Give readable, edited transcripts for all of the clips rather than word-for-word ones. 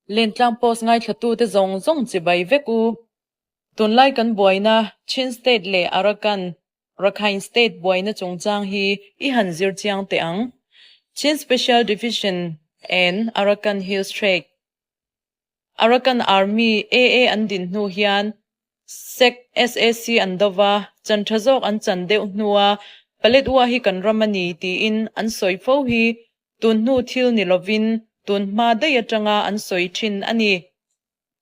Lentlang Post ngaithlatute zawng zawng chibai vek u. Tunlai kan buaina Chin State leh Arakan, Rakhine State buaina chungchang hi i han zir chiang teh ang. Chin Special Division and Arakan Hills Tract. Arakan Army, AA, an din hnu hian Sec, SAC an do va, chan tha zawk an chan deuh hnua Paletwa hi kan ram a ni tiin an sawi fo hi Tun hnu thil ni lovin tun hma daih atanga an sawi thin a ni.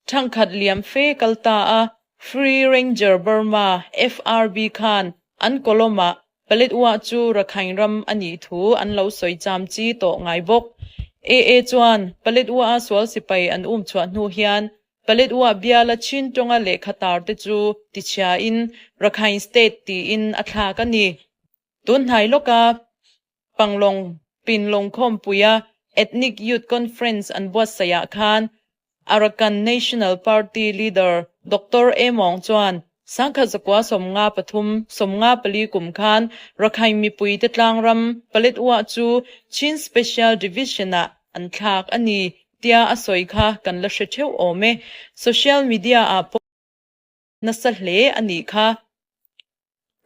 Thangkhat liam fe kal ta a, Free Ranger Burma, FRB, khan an column-ah Paletwa chu Rakhine ram a nih thu an lo sawi cham chi tawh ngai bawk. AA chuan Paletwa-a sual sipai an um chhuah hnu hian Paletwa biala Chin tawnga lehkha tar te chu tichhiain Rakhine State tiin a thlak a ni. Tun hnai lawka Panglong Pinlong khawmpuia Ethnic Youth Conference an buatsaihah khan Arakan National Party leader Doctor A Mawng chuan sangkhat zakua 53, 54 kum khan Rakhine mipuite tlangram Paletwa chu Chin Special Division-ah an thlak a ni tia a sawi kha kan la hre theuh awm e. Social media-ah pawh nasa hle a nih kha.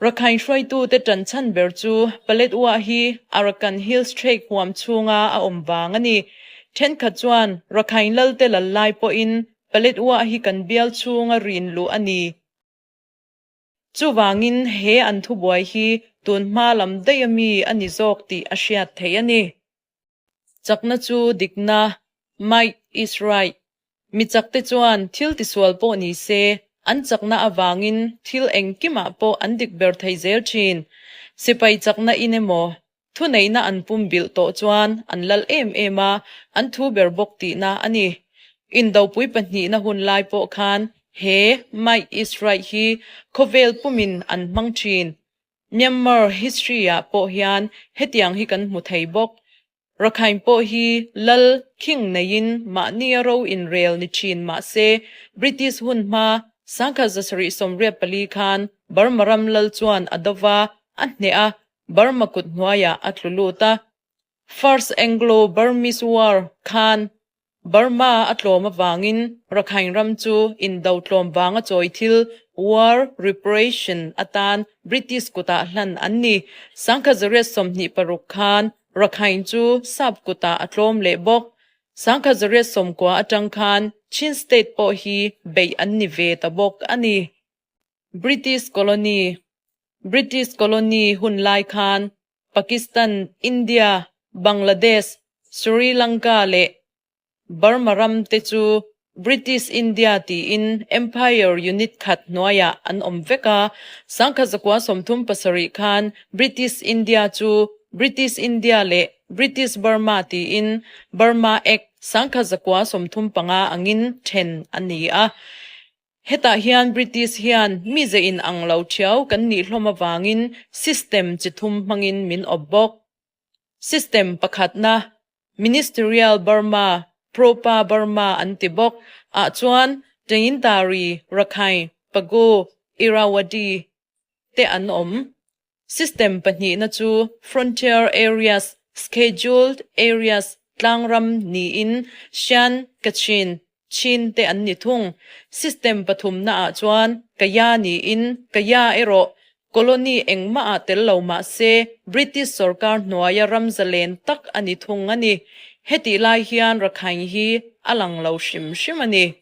Rakhine hruaitute ṭan chhan ber chu Paletwa hi Arakan Hills Tract huam chhunga a awm vang a ni. Ṭhenkhat chuan Rakhine lalte lal lai pawhin Paletwa hi kan bial chhunga rin luh a ni. Chuvangin he an thubuai hi tun hma lam daih ami a ni zawk tih a hriat theih a ni. Chakna chu dikna, might is right. Mi chakte chuan thil tisual pawh ni se, an chakna avangin thil engkimah pawh an dik ber thei zel thin. Sipai chakna in emaw, thuneihna an pumbilh tawh chuan an lal em em a, an thu ber bawk tihna a ni. Indopui pahnihna hun lai pawh khan he might is right hi khawvel pumin an hmang thin. Myanmar history-ah pawh hian hetiang hi kan hmu thei bawk. Rakhine pawh hi lal king neiin mahnia ro inrel ni thin mah se, British hun hma 1784 khan Burma ram lal chuan a do va, a hneh a, Burma kut hnuaiah a tlu lut a. First Anglo-Burmese War khan Burma a tlawm avangin Rakhine ram chu indo tlawm vanga chawi thil, war reparation, atan British kutah hlan an ni. 1926 khan Rakhine chu Sap kutah a tlawm leh bawk. 1990 atang khan Chin State pawh hi beih an ni ve ta bawk a ni. British Colony British Colony hun lai khan Pakistan, India, Bangladesh, Sri Lanka leh Burma ram te chu British India tiin Empire unit khat hnuaiah an awm vek a. 1937 khan British India chu British India leh British Burma tiin Burma Act 1935 angin then a ni a. Hetah hian British hian mi ze in ang lo thiau kan nih hlawm avangin system chi thum hmangin min awp bawk. System pakhatna, Ministerial Burma, Propa Burma an ti bawk, ah chuan Tengintari, Rakhine, Pago, Irrawaddy te an awm. System pahnihna chu Frontier Areas, Scheduled Areas, tlangram niin Shan, Kachin, Chin te an ni thung. System pathumna ah chuan Kaya niin Kaya erawh colony engmah ah tel lo mah se British sorkar hnuaia ram zalen tak a ni thung a ni. Hetih lai hian Rakhine hi a lang lo hrim hrim a ni.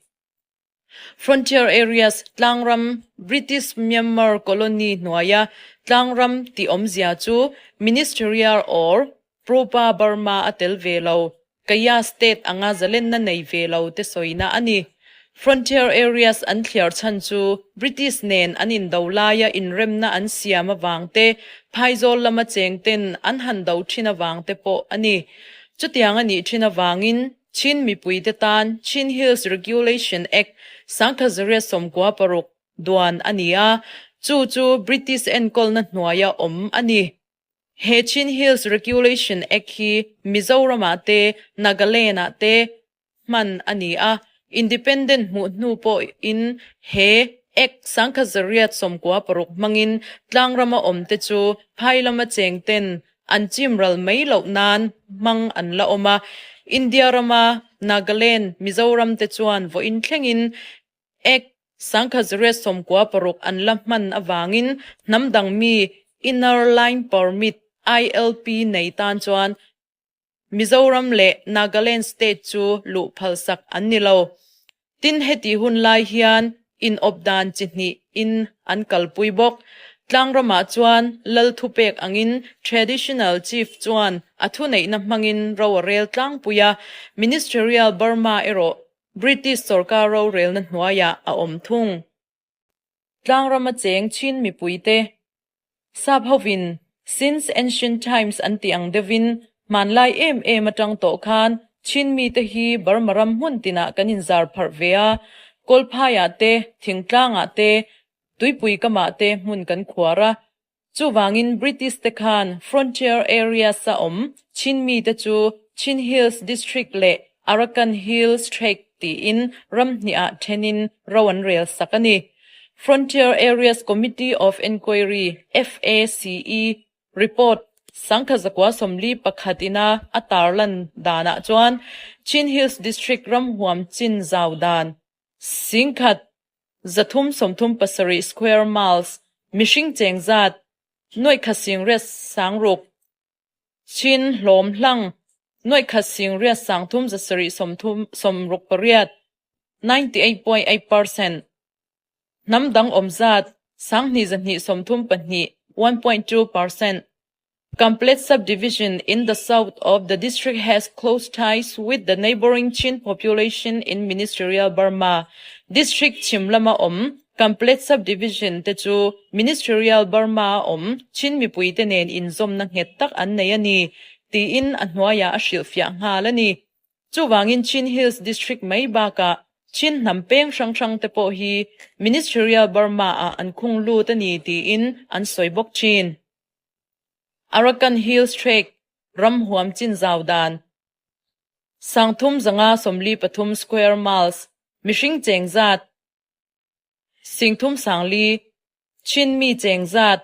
Frontier Areas tlangram British Myanmar colony hnuaia tlangram tih awmzia chu Ministerial or Propa Burma a tel ve lo, Kaya state anga zalenna nei ve lo te sawina a ni. Frontier Areas an thliar chhan chu British nen an indo laia inremna an siam avang te, phaizawl lama cheng ten an han do thin avang te pawh a ni. Chutiang a nih thin avangin Chin mipuite tan Chin Hills Regulation Act 1996 duan a ni a, chu chu British enkawlna hnuaia awm a ni. He Chin Hills Regulation Act hi Mizoramah te, Nagaland-ah te hman a ni a, Independent hmuh hnu pawhin he Act 1996 hmangin tlangrama awmte chu phai lama chengten An chim ral mai loh nan hmang an la awm a, India rama Nagaland, Mizoram te chuan vawiin thlengin Act 1996 an la hman avangin hnam dang mi Inner Line Permit, ILP, nei tan chuan Mizoram leh Nagaland state chu luh phalsak an ni lo. Tin heti hun lai hian inawp dan chi hnih in an kalpui bawk. Tlangramah chuan Lal thupek angin Traditional Chief chuan a thuneihna hmangin ro a rel tlangpui a, Ministerial Burma erawh British sorkar rorelna hnuaiah a awm thung. Tlangrama cheng Chin mipuite sap hovin since ancient times an tih ang deuhin hmanlai em em atang tawh khan Chin mite hi Burma ram hmun tinah kan inzar pharh ve a, Kawlphaiah te, Thingtlangah te, Tuipui kamah te hmun kan khuar a. Chuvangin British te khan frontier areas a awm Chin mite chu Chin Hills District leh Arakan Hills Tract tiin ram hnihah thenin ro an rel sak a ni. Frontier Areas Committee of Enquiry, FACE, report 1941 ina a tarlan danah chuan Chin Hills District ram huam chin zau dan 10 337 square miles, mihring cheng zat, 1,860,000, Chin hlawm hlang, 1,830,368, 98.8 percent, hnam dang awm zat, 2,232, 1.2 percent. Kanpetlet subdivision in the south of the district has close ties with the neighboring Chin population in Ministerial Burma. District chhim lama awm Kanpetlet subdivision te chu Ministerial Burma awm Chin mipuite nen inzawmna nghet tak an nei a ni, tiin a hnuaiah a hrilhfiah nghal a ni. Chuvangin Chin Hills District mai bakah Chin hnam peng hrang hrang te pawh hi Ministerial Burma ah an khung lut a ni tiin an sawi bawk thin. Arakan Hills Tract ram huam chin zau dan 3543 square miles, mihring cheng zat 34,000, Chin mi cheng zat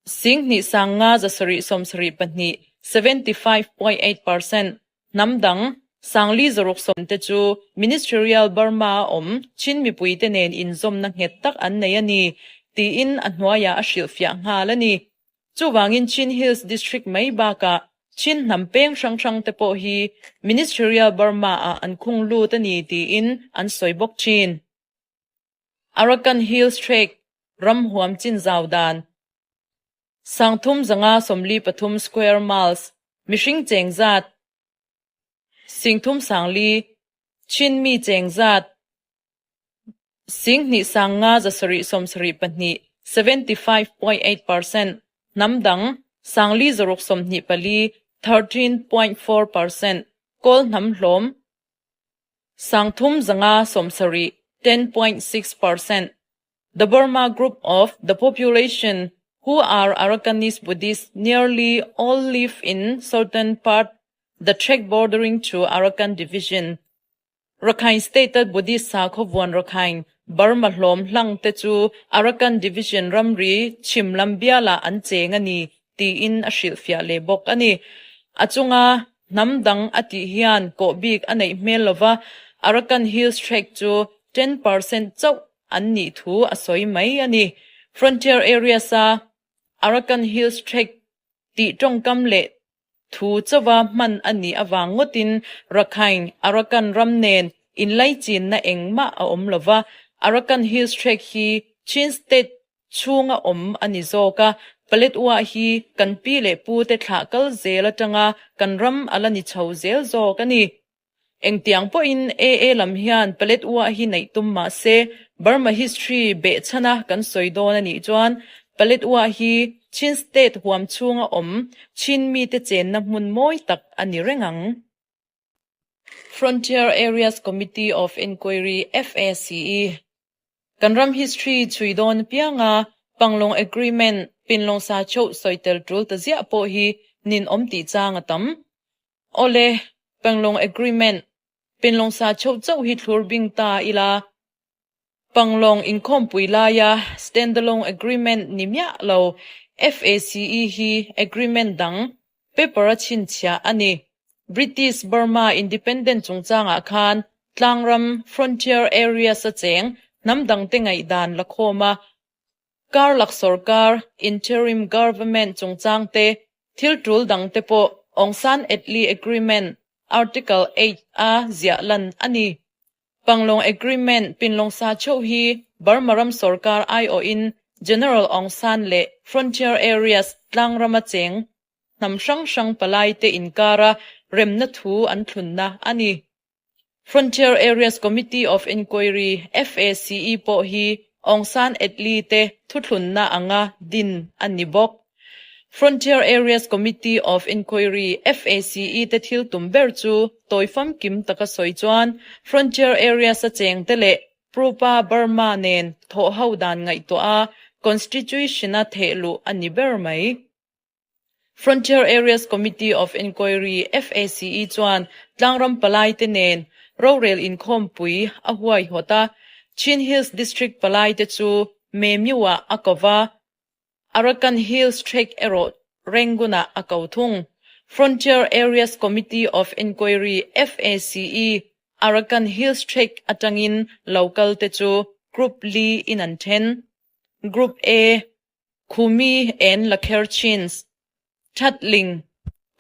25,572, 75.8 percent, hnam dang 4,610 te chu Ministerial Burma awm Chin mipuite nen inzawmna nghet tak an nei a ni, tiin a hnuaiah a hrilhfiah nghal a ni. Chuvangin Chin Hills District mai bakah Chin hnam peng hrang hrang te pawh hi Ministerial Burma ah an khung lut a ni tiin an sawi bawk thin. Arakan Hills Tract ram huam chin zau dan 3543 square miles, mihring cheng zat 34,000, Chin mi cheng zat 25,572, 75.8 percent, hnam dang 4,624, 13.4 percent, Kawl hnam hlawm 3,570, 10.6 percent. The Burma group of the population who are Arakanese Buddhists nearly all live in southern part the tract bordering to Arakan Division. Rakhine State a Buddhist sakhaw vuan Rakhine Burma hlawm hlang te chu Arakan Division ramri chhim lam bialah an cheng a ni tiin a hrilhfiah leh bawk a ni. A chunga hnam dang a tih hian kawh bik a neih hmel lova Arakan Hills Tract chu 10% chauh an nih thu a sawi mai a ni. Frontier areas a Arakan Hills Tract tih tawngkam leh thu chauha hman a nih avang ngawtin Rakhine Arakan ram nen inlaichinna engmah a awm lova Arakan Hills Tract hi Chin State chhunga awm a ni zawk a, Paletwa hi kan pi leh pu te thlah kal zel atanga kan ram a la ni chho zel zawk a ni. Engtiang pawhin AA lam hian Paletwa hi neih tum mah se, Burma history behchhana kan sawi dawn a nih chuan Paletwa hi Chin State huam chhunga awm Chin mite chenna hmun mawi tak a ni reng ang. Frontier Areas Committee of Enquiry, FACE, Kan ram history chhui dawn apianga Panglong Agreement, Pinlong sa chauh sawi tel tul ta ziah pawh hi nin awm tih chang a tam. Awle, Panglong Agreement, Pinlong sa chauh chauh hi thlur bing ta ila, Panglong inkhawmpui laia Standalone Agreement ni miah lo FACE hi agreement dang paper a chhinchhiah a ni. British Burma Independent chungchangah khan tlangram, frontier areas, a cheng hnam dangte ngaihdan la khawm a, karlak sorkar, interim government, chungchangte thil tul dangte pawh Aung San Atlee Agreement, Article 8 a ziah lan a ni. Panglong Agreement pinlawng sa theuh hi Burma ram sorkar aiawhin General Aung San leh frontier areas tlangrama cheng hnam hrang hrang palaite inkara remna thu an thlunna a ni. Frontier Areas Committee of Inquiry, FACE, pawh hi Aung San Atlee te thuthlunna anga din a ni bawk. Frontier Areas Committee of Inquiry, FACE, te thil tum ber chu tawi famkim taka sawi chuan Frontier Areas a chengte leh Prupa Burma nen thawhho dan ngaihtuah a Constitution-a thehluh a ni ber mai. Frontier Areas Committee of Inquiry, FACE, chuan tlangram palaite nen rorel inkhawmpui a huaihawt a, Chin Hills District palaite chu Memyu-ah a ko va, Arakan Hills Tract erawh Rangoon-ah a ko thung. Frontier Areas Committee of Inquiry, FACE, Arakan Hills Tract atangin lo kalte chu Group li in an then. Group A, Khumi and Lakher Chins, Thatling,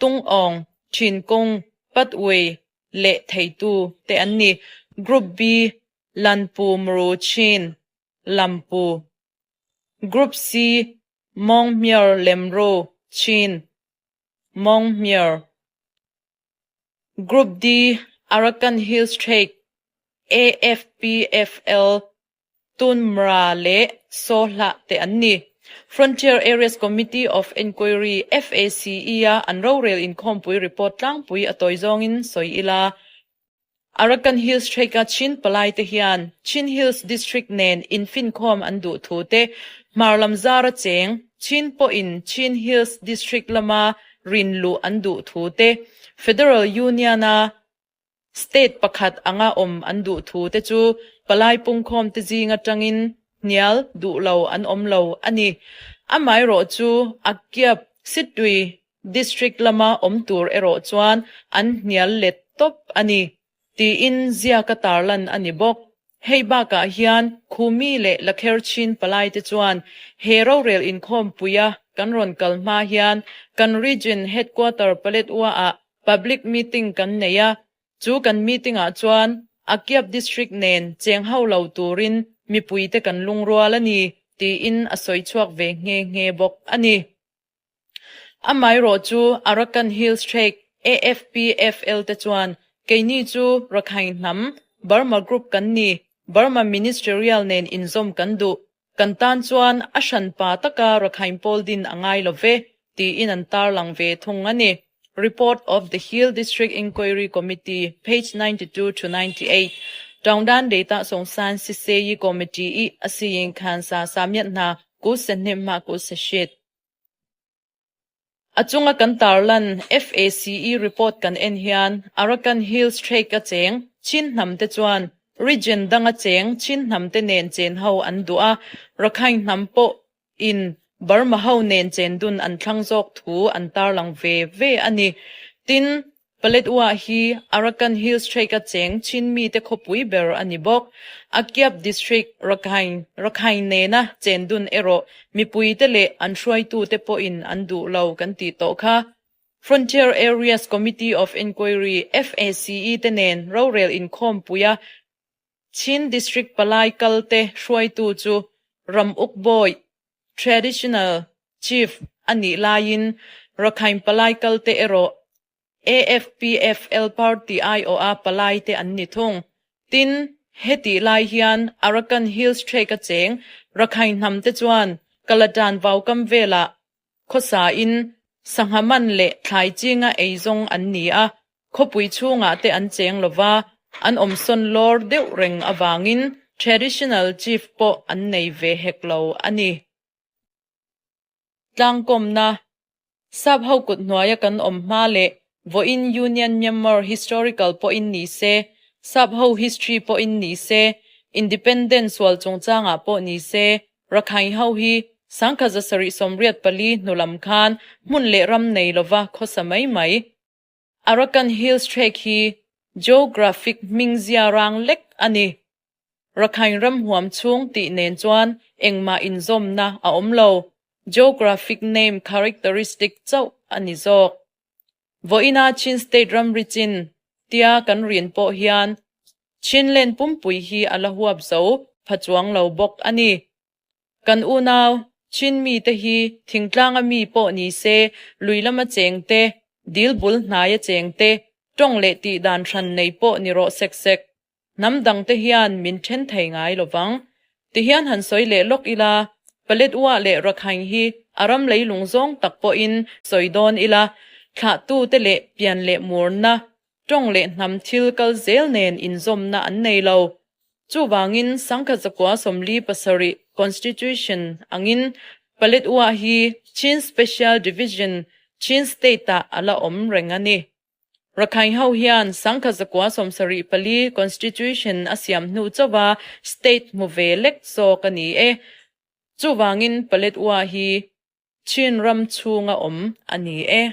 Tungawng, Thinkung, Patway leh Theitu te an ni. Group B, Lanpu Mru Chin, Lampu. Group C, Mawngmyar Lemru Chin, Mawngmyar. Group D, Arakan Hills Tract, AFPFL, Tunmra leh Sawhlah te an ni. Frontier Areas Committee of Enquiry, FACE, a an rorel inkhawmpui report tlangpui a tawi zawngin sawi ila. Arakan Hills Tract-a Chin palai te hian Chin Hills District nen infinkhawm an duh thu te, hmar lam zara cheng Chin pawhin Chin Hills District lama rin luh an duh thu te, Federal Union-a State pakhat anga awm an duh thu te chu palai pungkhawm te zing atangin hnial duh lo an awm lo a ni. Amaherawh chu a kiap Sittui District lama awm tur erawh chuan an hnial let tawp a ni tiin ziaka tarlan a ni bawk. Hei bakah hian Khumi leh Lakher Chin palai te chuan he rorel inkhawmpuia kan rawn kal hma hian kan Region Headquarter Paletwa-ah Public Meeting kan nei a, chu kan meeting-ah chuan Akyab District nen cheng ho lo turin mipuite kan lungrual a ni tiin a sawi chhuak ve nghe nghe bawk a ni. Amaherawh chu Arakan Hills Tract, AFPFL, te chuan keini chu Rakhine hnam, Burma group kan ni, Burma Ministerial nen inzawm kan duh, kan tan chuan a hranpa taka Rakhine pawl din a ngai lo ve, tiin an tarlang ve thung a ni. Report of the Hill District Inquiry Committee, page 92 to 98, Taungdan Data Songsan Siseyi Committee i a siyin khan sa samiat hna ku se hnim ma ku se shit. A chunga kan tarlan FACE report kan en hian Arakan Hills Tract a cheng Chin hnamte chuan region danga cheng Chin hnamte nen chen ho an duh a, Rakhine hnam pawh in Burma ho nen chen dun an thlang zawk thu an tarlang ve ve a ni. Tin, Paletwa hi Arakan Hills Tract-a cheng Chin mite khawpui ber a ni bawk. Akyab District, Rakhine, Rakhine nena chen dun erawh mipuite leh an hruaitute pawhin an duh lo kan tih tawh kha. Frontier Areas Committee of Enquiry, FACE, te nen rorel inkhawmpuia Chin District palai kalte hruaitu chu Ram Uk Bawi, Traditional Chief, a nih laiin Rakhine palai kalte erawh AFPFL party aiawha palai te an ni thung. Tin, hetih lai hian Arakan Hills Tract-a cheng Rakhine hnam te chuan Kalatan vaukam velah khawsain sangha man leh thlai chinga ei zawng an ni a, khawpui chhungah te an cheng lova, an awmsawn lawr deuh reng avangin Traditional Chief pawh an nei ve hek lo a ni. Tlangkawmna, Sap ho kut hnuaia kan awm hma leh vawiin Union Myanmar historical pawhin ni se, Sap ho history pawhin ni se, Independent sual chungchangah pawh ni se, Rakhine ho hi 1784 hnu lam khan hmun leh ram nei lova khawsa mai mai. Arakan Hills Tract hi geographic hming zia rang lek a ni. Rakhine ram huam chhung tih nen chuan engmah inzawmna a awm lo, geographic name characteristic chauh a ni zawk. Vawiina Chin State ramri chin tia kan rin pawh hian Chinland pumpui hi a la huap zo pha chuang lo bawk a ni. Kan unau, Chin mite hi thingtlanga mi pawh ni se, lui lama cheng te, dil bul hnaia cheng te, tawng leh tih dan hran nei pawh ni rawh sek sek. Hnam dangte hian min then thei ngai lo vang. Tihian han sawi leh lawk ila, Paletwa leh Rakhine hi a ram leilung zawng tak pawhin sawi dawn ila, thlahtute leh pian leh murna, tawng leh hnam thil kal zel nen inzawmna an nei lo. Chuvangin Sangkhat 147 Constitution angin Paletwa hi Chin Special Division, Chin State-ah a la awm reng a ni. Rakhine ho hian Sangkhat 174 Constitution a siam hnu chauha state hmu ve lek zawk a ni e. Chuvangin Paletwa hi Chin ram chhunga awm a ni e.